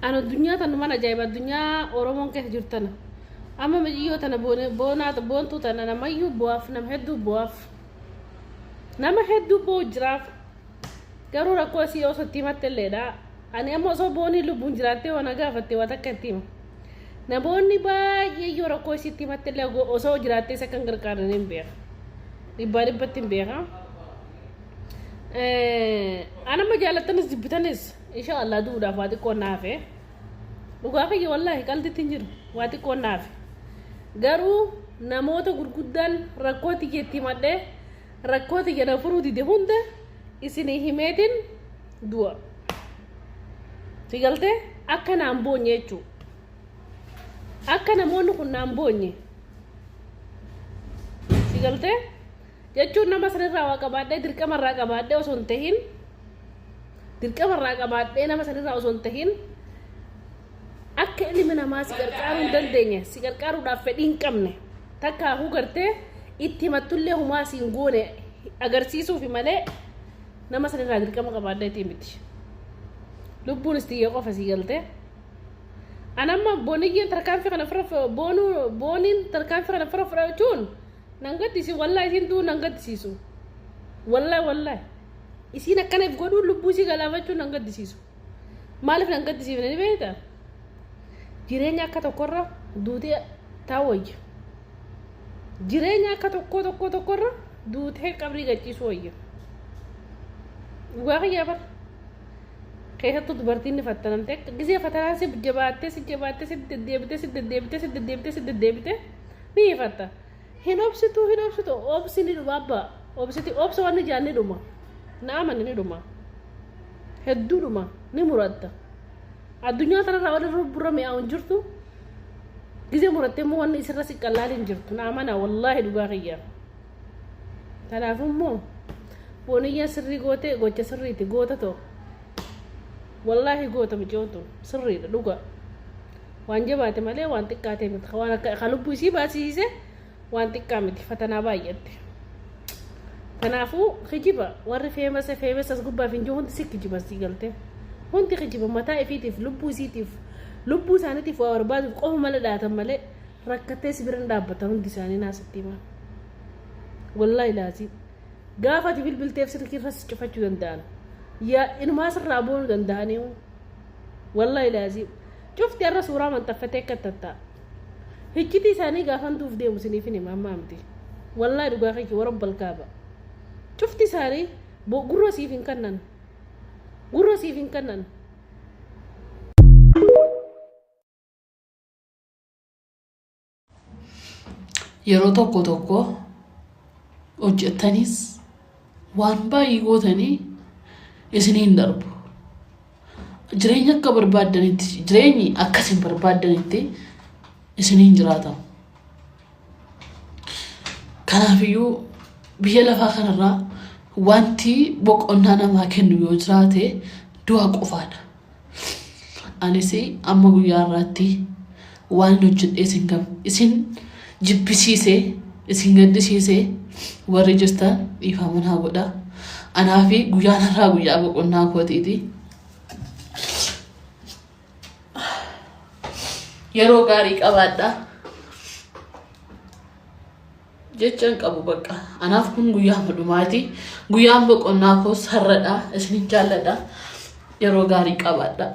An addunyaa tanumaan ajaa'iba addunyaa Oromoon keessa jirtu tana. Amma mijiyyoo tana boonaa boontuu tana namayyuu bu'aaf nama hedduu bu'aaf. Nama hedduu bo'u jiraaf. Garuu rakkoo isii osoo itti himatte illeedha. Ani amma osoo boonii lubbuun jiraattee waan gaafatte waa takka itti hima. Namoonni baay'ee yoo rakkoo isii itti himatte illee osoo jiraattee isa kan gargaaran hin beeka. Dhibbaa dhibbatti hin beeka. Anama jaalattanis jibbitanis insha Allah du'uudhaaf waa xiqqoo naafe. Dhugaa kiyya wallaahi qalditti hin jiru waa xiqqoo naafe. Garuu namoota gurguddaan rakkoo tiyya itti himadhee rakkoo tiyya na furuu dide hunda isinii himeetiin du'a. Si galtee akka naan boonye jechuudha. Akka namoonni kun naan boonye. Si galtee jechuun nama sanirraa waa qabaadhee dirqama irraa qabaadhee osoo hin tahin dirqama irraa qabaadhee nama sanirraa osoo hin tahin akka ilmi namaa si qarqaaruu hin dandeenye si qarqaaruudhaaf fedhii hin qabne takkaahuu gartee itti himattullee humaa si hin goone agarsiisuufi malee nama sanirraa dirqama qabaadheetii miti. Lubbuunis tiyya qofa si galtee. An amma booniyyeen tarkaanfii kana ofirra boonuu booniin tarkaanfii kana ofirra fudhachuun nan gaddisiisu wallaahi isiin du'uun nan gaddisiisu. Wallaahi wallaahi. Isiin akkana if godhuun lubbuu isii galaafachuun nan gaddisiisu. Maaliif nan gaddisiifne ni beektaa? Jireenya akka tokkorra duutee taa wayya. Jireenya akka tokkoo tokkoo tokkorra duutee qabrii gachiisuu wayya. Dhugaa kiyyaa bara. Keessattuu dubartiin ni fattanamte. Gisee fatanaan si jabaattee si jabaattee si deddeebitee si deddeebitee si deddeebitee si deddeebitee ni hifatta. Hin obsitu hin obsitu obsi ni dhuma abbaa. Obsiti obsa wanni jaan ni dhuma. Na amani ni dhuma. Hedduu dhuma ni muratta. Addunyaa tanarraa wanni lubburra mi'aawu hin jirtu. Gizee muratte immoo wanni isirra si qallaali hin jirtu. Na amanaa wallaahi dhugaa kiyya. Kanaafuu immoo booniyyaan sirrii goote gocha sirriiti goota too. Wallaahi goota mucayyoon tun sirriidha dhugaa. Waan jabaate malee waan xiqqaatee miti. Waan akka ka lubbuu isii baasisiise waan xiqqaa miti fatanaa baay'atte. Kanaafuu kijiba warri feemasa feemasa as gubbaaf hin jiru hundi si kijiba sii galte. Hundi kijiba mataa ifiitiif lubbuu isiitiif lubbuu isaaniitiif waa barbaaduuf qofa mala dhaatan malee rakkattee si bira hin dhaabbatan hundi isaanii naa sitti himaa. Wallaahi laazii. Gaafa ati bilbilteef silkii irra si cufachuu danda'an. Yaa inumaa sirraa boonuu danda'anii. Wallaahi laazii. Cufti har'a suuraa maxxanfatee akka tatta'a. Hiccitii isaanii gaafan duuf deemu isiniif hin hima ammaa miti. Wallaahi dhugaa kiyya warra balkaaba. Cufti isaanii gurra siif hin kennan. Gurra siif hin kennan. Yeroo tokko tokko hojjettanis waan baay'ee gootanii isiniin darbu. Jireenya akka barbaaddanitti jireenyi akka isin barbaaddanitti isiniin jiraatamu. Kanaafiyyuu biyya lafaa kanarraa wanti boqonnaa namaa kennu yoo jiraate du'a qofaadha. Anis amma guyyaa har'aatti waan hin hojjedhee isin gam isin jibbisiisee isin gaddisiisee warri jirtan dhiifama naa godha. Anaafi guyyaan har'aa guyyaa boqonnaa kootiiti. Yeroo gaarii qabaadha. Jecha hin qabu bakka. Anaaf kun guyyaa dhumaati. Guyyaan boqonnaa koos har'adha. Isinin jaalladha. Yeroo gaarii qabaadha.